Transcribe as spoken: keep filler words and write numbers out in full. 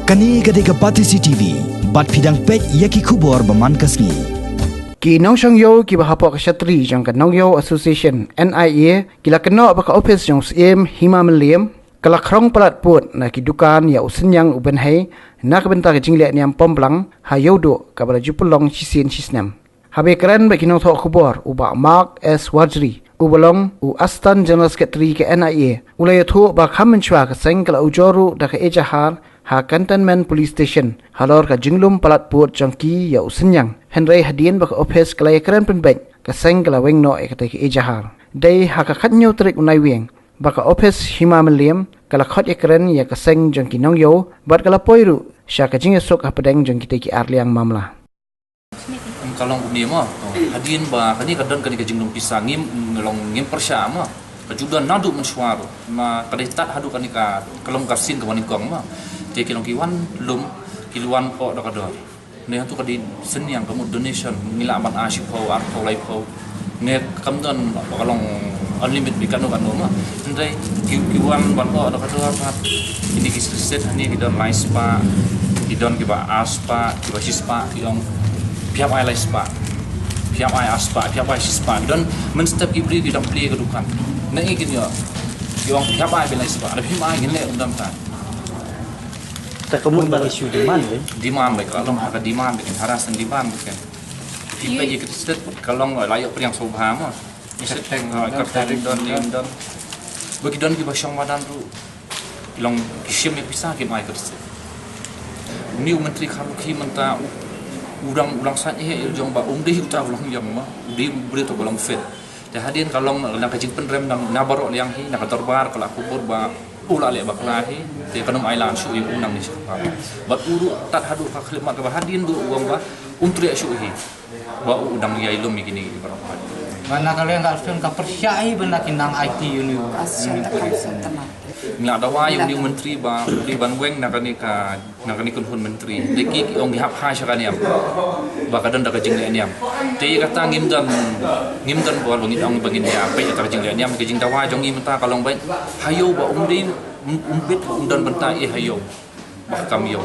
Kane ka dei ka Batesi T V, bad phi dang peit ïa ki khubor ba man ka sngi. Ki nongshong ïew kiba hapoh ka shatri jong ka Nongïew Association, N I A, ki la kynnoh ba ka ophis jong u Syiem Hima Mylliem ka la khrong palat pud na ki dukan ïa u Synñiang u Bynhei na ka bynta ka jingleh niam pom blang ha Ïewduh kaba la ju pynlong shisien shisnem. Haba ïakren bad ki nongthoh khubor, u Bah Mark S Warjri, uba long u Assistant General Secretary ka N I A, u la ïathuh ba kham mynshuwa ka seng ka la ujor ruh da ka ejahar ha Cantonment Police Station halor ka jinglum palat pud jong ki ïa u Synñiang. Hynrei hadien ba ka ophis ka la ïakren pynbeit, ka seng ka la weng noh ïa katei ka ejahar. Dei ha ka khathynñiew tarik u Naiwieng ba ka ophis Hima Mylliem ka la khot ïakren ïa ka seng jong ki nongïew bad ka la poi ruh sha ka jingïasuk hapdeng jong kitei ki arliang mamla. Ka long kumne mo. Hadien ba kane ka don kane ka jinglum pisa, ngim long, ngim pyrshah mo. Ka ju don naduh mynshuwa ruh. Ma ka dei tad haduh kane ka, ka long ka sien kaba nyngkong mo. Te ki long ki wan lum, ki wan poh da ka dor. Ne hato ka dei Synñiang, ka mut donation, ngi lah ban ai shiphew, arphew, laiphew. Ne kam don ba ka long unlimited bad kano kano mo. Hynrei ki, ki wan ban ong da ka dor pat. Kine ki stet hangne ki don lai spah, ki don kiba ar spah, kiba shi spah, ki ong phi hap ai lai spah. Phi hap ai ar spah, phi hap ai shi spah. Ki don mynstep ki briew ki dang plie ka dukan. Ne ngi kin ïoh. Ki ong phi hap ai ba lai spah. Lada phim ai ngin leh kumta. Te ka mut ba ka issue demand, eh? Demand ba ka long ha ka demand, ba kin harass and demand ba kin. Phi peit ïa ka stet ka long la ïoh pdiang sngewbha mo. Ka stet ka teng don, don. Ba ki don kiba shong madan ruh. Ki long ki shim ïa pisa kim ai ka stet. Une u Myntri Kharlukhi mynta u, u dang, u dang sait eh ïa jong ba um dei uta u long ïong mo. U dei u briew uta u long fit. Te hadien ka long na ka jingpynrem na, na baroh liang hi, na ka dorbar ka la kubur ba u la leh bakla hi, te kan ym ailad shuh ïa u nangne shakhmat. Bad u ruh tad haduh ka khyllipmat kaba hadien ruh u ong ba um treh shuh hi. Ba u dang ïai lum ïa kine baroh. Ba na ka liang ka Alfred ka pyrshah hi ba na ki nang aiti ïa une u. Ngi la dawa ïa une u Myntri ba u dei ban weng na kane ka Na kane ka kynhun myntri. Dei ki ki ong ki hap phai sha ka niam. Ba ka don da ka jingleh niam. Te ïa kata ngim don, ngim don bor ba ngin ong ba ngin ïa peit ïa ka jingleh niam, ka jingdawa jong ngi mynta ka long ba ha ïew ba um dei, um, um bit um don bynta eh ha ïew. Ba kam ïew.